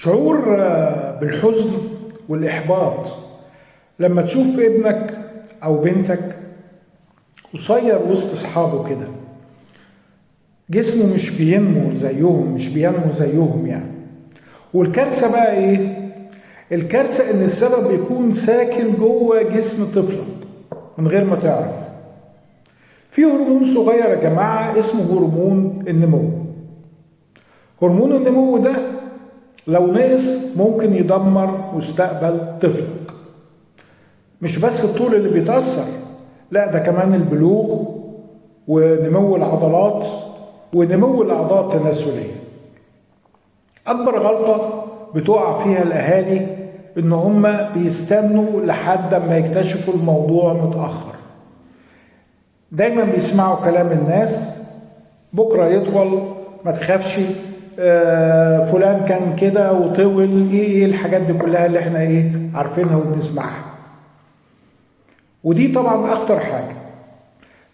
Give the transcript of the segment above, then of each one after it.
شعور بالحزن والإحباط لما تشوف ابنك أو بنتك قصير وسط أصحابه كده، جسمه مش بينمو زيهم، مش بينمو زيهم يعني. والكارثة بقى إيه؟ الكارثة إن السبب بيكون ساكن جوه جسم طفلك من غير ما تعرف. في هرمون صغير يا جماعة اسمه هرمون النمو. هرمون النمو ده لو نقص ممكن يدمر مستقبل طفلك. مش بس الطول اللي بيتأثر، لا ده كمان البلوغ ونمو العضلات ونمو الأعضاء التناسلية. أكبر غلطة بتقع فيها الأهالي إن هم بيستنوا لحد ما يكتشفوا الموضوع متأخر. دايما بيسمعوا كلام الناس، بكرة يطول، ما تخافش، فلان كان كده وطول، ايه الحاجات دي كلها اللي احنا ايه عارفينها وبنسمعها. ودي طبعا اخطر حاجة،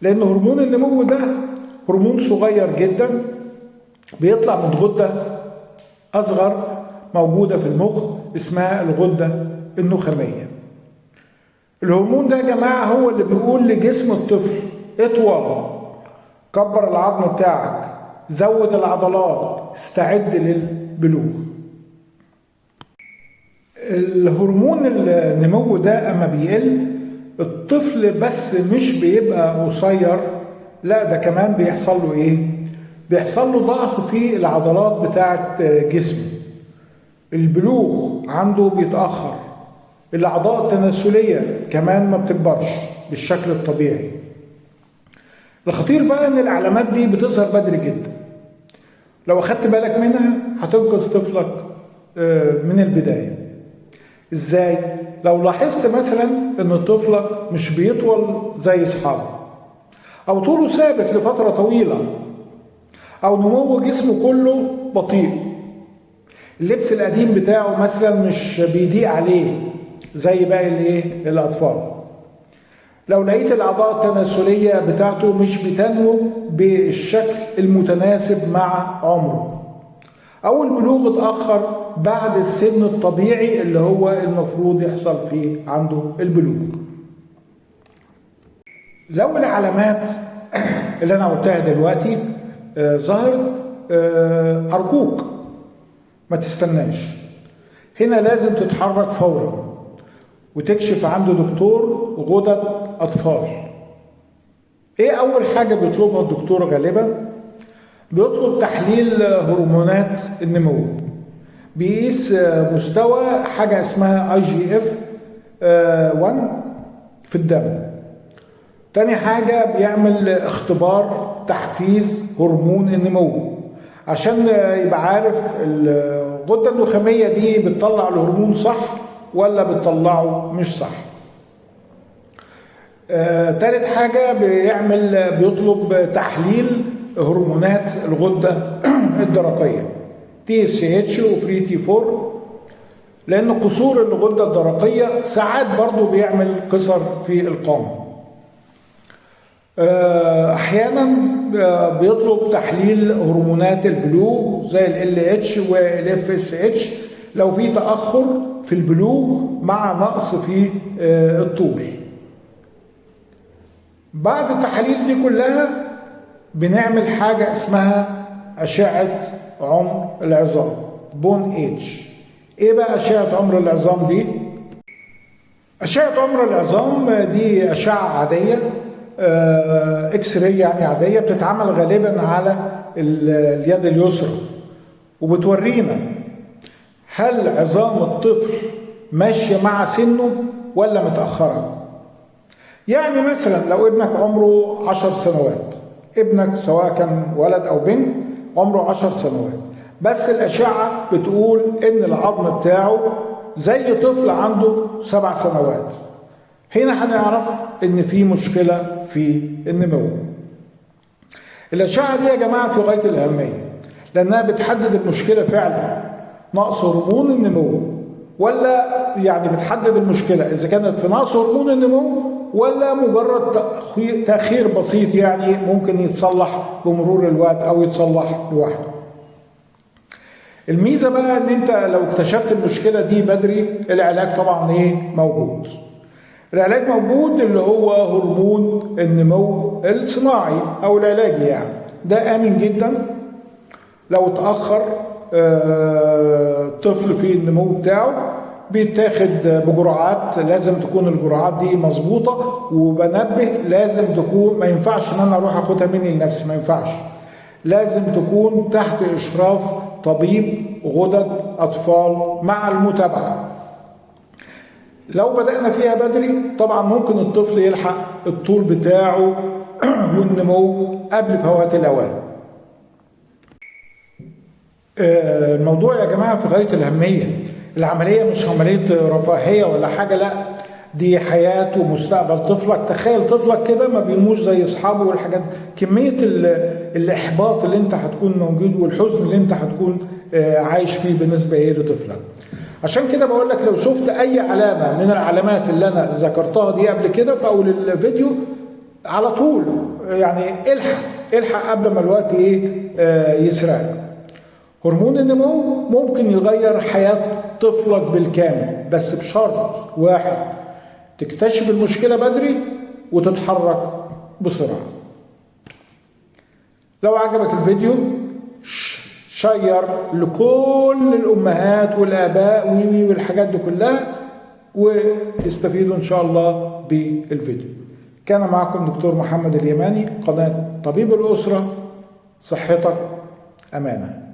لان هرمون النمو ده هرمون صغير جدا بيطلع من غدة اصغر موجودة في المخ اسمها الغدة النخامية. الهرمون ده يا جماعة هو اللي بيقول لجسم الطفل اطول، كبر العظم بتاعك، زود العضلات، استعد للبلوغ. الهرمون النمو ده اما بيقل الطفل بس مش بيبقى قصير، لا ده كمان بيحصل له ايه؟ بيحصل له ضعف في العضلات بتاعة جسمه، البلوغ عنده بيتأخر، الأعضاء التناسلية كمان ما بتكبرش بالشكل الطبيعي. الخطير بقى ان العلامات دي بتظهر بدري جدا، لو اخدت بالك منها هتنقذ طفلك من البداية. ازاي؟ لو لاحظت مثلا ان طفلك مش بيطول زي اصحابه، او طوله ثابت لفترة طويلة، او نمو جسمه كله بطيء، اللبس القديم بتاعه مثلا مش بيضيق عليه زي باقي الايه الاطفال، لو لقيت الاعضاء التناسلية بتاعته مش بتنمو بالشكل المتناسب مع عمره، او البلوغ اتاخر بعد السن الطبيعي اللي هو المفروض يحصل فيه عنده البلوغ. لو العلامات اللي انا قلتها دلوقتي ظهرت، ارجوك ما تستناش، هنا لازم تتحرك فورا وتكشف عند دكتور غدد أطفال. إيه أول حاجة بيطلبها الدكتور غالبا؟ بيطلب تحليل هرمونات النمو، بيقيس مستوى حاجة اسمها IGF 1 في الدم. تاني حاجة بيعمل اختبار تحفيز هرمون النمو عشان يبقى عارف الغدة النخامية دي بتطلع الهرمون صح ولا بتطلعه مش صح. تالت حاجة بيطلب تحليل هرمونات الغدة الدرقية TSH و free T4، لأن قصور الغدة الدرقية ساعات برضو بيعمل قصر في القامة. أحيانا بيطلب تحليل هرمونات البلوغ زي LH وال FSH لو في تأخر في البلوغ مع نقص في الطول. بعد التحاليل دي كلها بنعمل حاجة اسمها أشعة عمر العظام، bone age. ايه بقى أشعة عمر العظام دي؟ أشعة عمر العظام دي أشعة عادية، X-ray يعني عادية، بتتعمل غالبا على اليد اليسرى، وبتورينا هل عظام الطفل ماشية مع سنة ولا متأخرة. يعني مثلا لو ابنك عمره 10 سنوات، ابنك سواء كان ولد أو بنت عمره 10 سنوات، بس الأشعة بتقول إن العظم بتاعه زي طفل عنده 7 سنوات، هنا هنعرف إن في مشكلة في النمو. الأشعة دي يا جماعة في غاية الأهمية، لأنها بتحدد المشكلة فعلا، نقص هرمون النمو ولا، يعني بتحدد المشكلة إذا كانت في نقص هرمون النمو ولا مجرد تأخير بسيط يعني ممكن يتصلح بمرور الوقت أو يتصلح لوحده. الميزة بقى ان انت لو اكتشفت المشكلة دي بدري، العلاج طبعا ايه؟ موجود. العلاج موجود اللي هو هرمون النمو الصناعي او العلاجي يعني، ده امن جدا. لو اتأخر الطفل في النمو بتاعه بيتاخد بجرعات، لازم تكون الجرعات دي مظبوطة، وبنبه لازم تكون، ما ينفعش ان انا اروح اخدها مني لنفسي، ما ينفعش، لازم تكون تحت اشراف طبيب غدد اطفال مع المتابعة. لو بدأنا فيها بدري طبعا ممكن الطفل يلحق الطول بتاعه والنمو قبل فوات الاوان. الموضوع يا جماعة في غاية الأهمية. العملية مش عملية رفاهية ولا حاجة، لا، دي حياة ومستقبل طفلك. تخيل طفلك كده ما بيموش زي أصحابه والحاجات، كمية الإحباط اللي انت هتكون موجود والحزن اللي انت هتكون عايش فيه بالنسبة ايه لطفلك. عشان كده بقول لك لو شفت أي علامة من العلامات اللي أنا ذكرتها دي قبل كده في أول الفيديو، على طول يعني الحق قبل ما الوقت ايه يسرقك. هرمون النمو ممكن يغير حياة طفلك بالكامل، بس بشرط واحد: تكتشف المشكلة بدري وتتحرك بسرعة. لو عجبك الفيديو share لكل الأمهات والآباء وي والحاجات دي كلها، ويستفيدوا إن شاء الله بالفيديو. كان معكم دكتور محمد اليماني، قناة طبيب الأسرة. صحتك أمانة.